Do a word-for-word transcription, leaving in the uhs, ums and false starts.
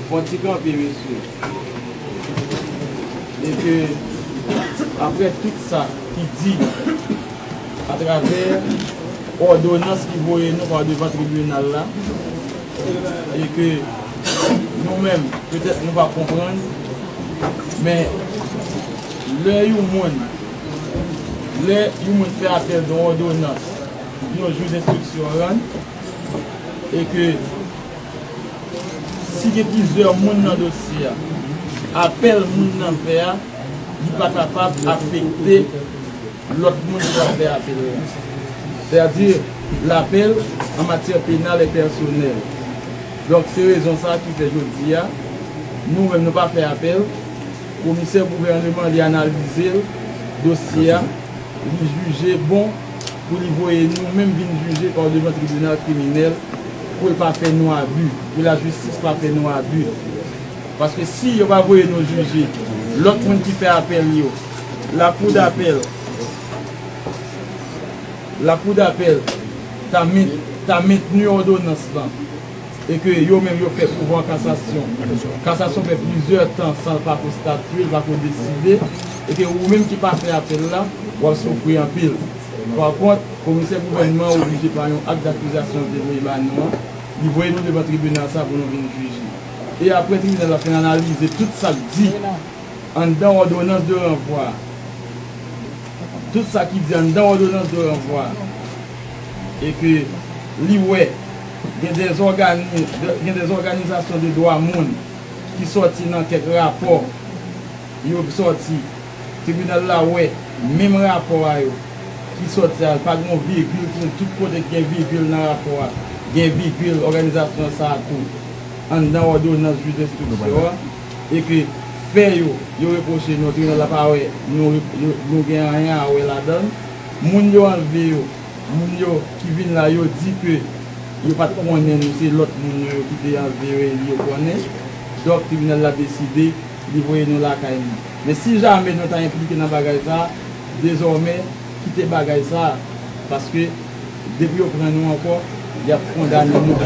Fò n ti kanpe, mesye. E ke, apre tout sa ki di atravè òdonans ki voye nou pa devan tribinal la, e ke nou menm, petèt nou pa konprann, men lè yon moun, lè yon moun fè apèl de yon òdonans yon jij enstriksyon rann, e ke si gen plizyè moun nan dosye a, apèl moun nan fè a, li pa kapab afekte lòt moun ki pral fè apèl la. Sètadi, lapèl an matyè penal e pèsonèl. Donk, se rezon sa ki fè jodi a, nou menm nou pa fè apèl. Komisè gouvènman, li analize l, dosye a, li jije bon pou li voye nou menm vin jije pa devan tribinal kriminèl, pou l pa fè nou abi, pou lajistis pa fè nou abi. Paske si yo pa voye nou jije lòt moun ki fè apèl yo, lakou dapèl, lakou dapèl ta men-, ta mentni òdonans lan, e ke yo menm yo fè pouvwa kasasyon. Kasasyon fè plizyè tan san l pa ko statye, l pa ko deside, e ke ou menm ki pa fè apèl la, w ap soufri anpil. Pa kont, komisè gouvènman oblije pa yon ak dakizasyon l te voye ba nou an, li voye nou devan tribinal sa pou nou vin jije. E apre tribinal la fin analize tout sa k di anndan òdonans de ranvwa a, tout sa ki di anndan òdonans de ranvwa a, e ke li wè gen de zògani-, de, gen de zòganizasyon de dwa moun ki sòti nan kèk rapò yo sòti, tribinal la wè menm rapò a yo ki sòti a, pa gen yon vigil ki, tout kote ki gen vigil nan rapò a, gen vigil òganizasyon sa a tou anndan òdonans jij enstriksyon an, e ke fè yo, yo repwoche nou, tribinal la pa wè nou, yo, nou gen anyen a wè ladan l. Moun yo anlve yo, moun yo ki vin la, yo di ke yo pa t konnen nou, se lòt moun yo, yo ki te anlve yo, e li yo konnen. Donk, tribinal la deside li voye nou lakay nou. Men si jamè nou ta enplike nan bagay sa a, dezòmè, kite bagay sa a, paske depi yo pran nou ankò, y ap kondane nou.